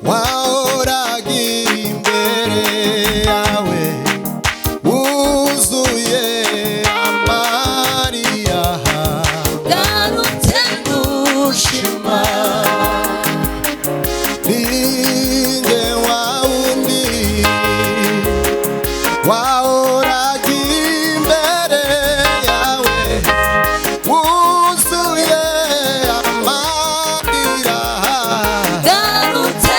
Wahoraga imbere yawe wuzuye amarira. Garutse Gushima ninjye wa wundi wahoraga imbere yawe wuzuye amarira. Garutse.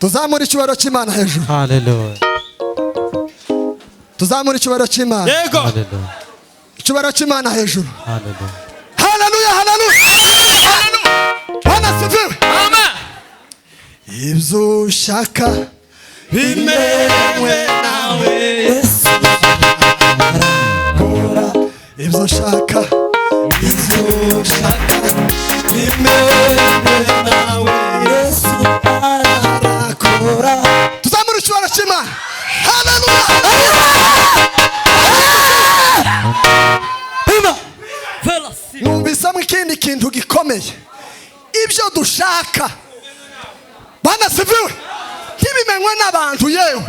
Tuzamura icyubahiro cy'Imana hejuru. Hallelujah. Tuzamura icyubahiro cy'Imana. Yego. Hallelujah. Icyubahiro cy'Imana hejuru. Hallelujah. Haleluya, haleluya! Bwana asifiwe. Amen. Ibyo ushaka bimenywe nawe, Yesu arakora. Ibyo ushaka, ibyo ushaka bimenywe nawe, Yesu arakora. Tuzamura icyubahiro cy'Imana. Haleluya! Numvisamo ikindi kintu gikomeye. Ibyo dushaka, Bwana asifiwe, ntibimenywe n'abantu. Yewe,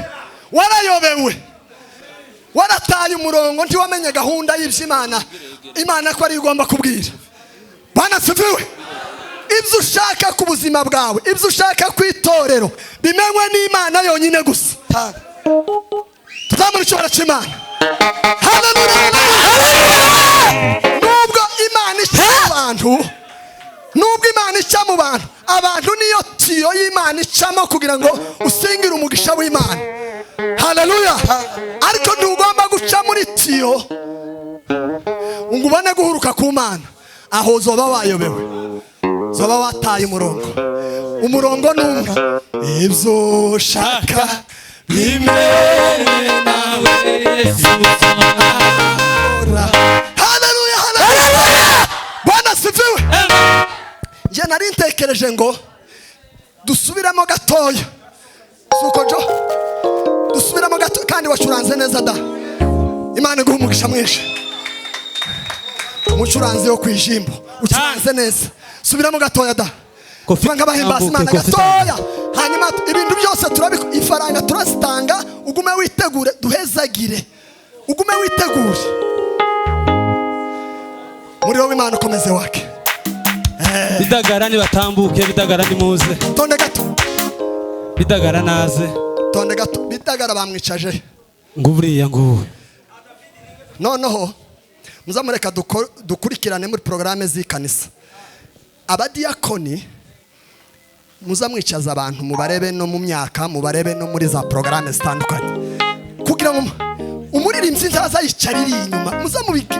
warayobewe, warataye umurongo, ntiwamenye gahunda y'iby'Imana, Imana ko ariyo igomba kubwira. Bwana asifiwe. Ibyo ushaka ku buzima bwawe, ibyo ushaka ku itorero, bimenywe n'Imana yonyine gusa. Tuzamura icyubahiro cy'Imana. Haleluya! Nubwo Imana ica mu bantu, nubwo Imana ica mu bantu, abantu niyo tiyo y'Imana icamo kugira ngo usingire umugisha w'Imana. Haleluya! Ariko ntugomba guca muri tiyo ngo ubone guhuruka ku Mana. Aho uzoba wayobewe, uzoba wataye umurongo. Umurongo ni umwe: ibyo ushaka bimenye nawe, Yesu arakora. Haleluya, haleluya! Bwana asifiwe. Njye nari ntekereje ngo dusubiremo gatoya, suko jo dusubiremo gato. Kandi wacuranze neza da, Imana iguha umugisha mwinshi. Umucuranzi wo ku ijimbo, ucuranze neza. Subiramo gatoya da. Kofi Tuba nk'abahimbaza tambuke, Imana Kofi. gatoya. Hanyuma ibintu byose turabiko, ifaranga turazitanga. Ugume witegure, duhezagire, ugume witegure. Muri wowe Imana ukomeze wake. Bidagara nibatambuke, Bidagara nimuze. Tonde gato. Bidagara naze. Tonde gato, Bidagara bamwicaje. Nguburiya nguwe. Noneho muzamureka dukurikirane muri porogaramu z'ikanisa. Abadiyakoni, muzamwicaza abantu, mubarebe no mu myaka, mubarebe no muri za porogaramu zitandukanye, kugira ngo umuririmbyi ntaza yicara iri inyuma. Muzamubike,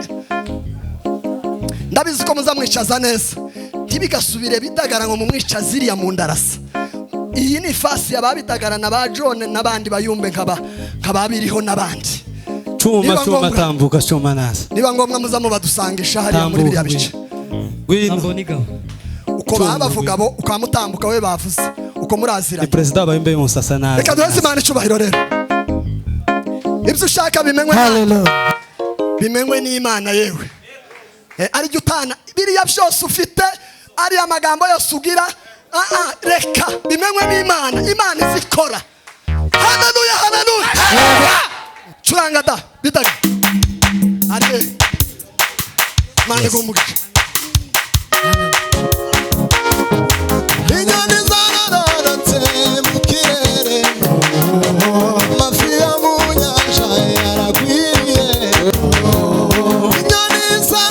ndabizi ko muzamwicaza neza. Ntibigasubire Bidagara ngo mumwicaze iriya mu ndarasa. Iyi ni ifasi ya ba Bidagara na ba John n'abandi bayumbe nk'ababiriho n'abandi. Cuma. Niba Cuma. ngombwa. Tambuka, Cuma naze. Niba ngombwa muzamubadusangisha hariya muri biriya Tambuka. bice. Ngwino. Uko Cuma, baba bavuga bo ukamutambuka we, bavuze uko Ni muraziranye. perezida w'abayumbe y'umusasa naze. Reka duheze Imana icubahiro rero. Ibyo ushaka bimenywe, bimenywe n'Imana yewe. Aribyo utana biriya byose ufite, ariya magambo yose ugira, reka bimenywe n'Imana. Imana izikora. Haleluya, haleluya! Curanga da, Bidaga. Ari Imana iguha umugisha.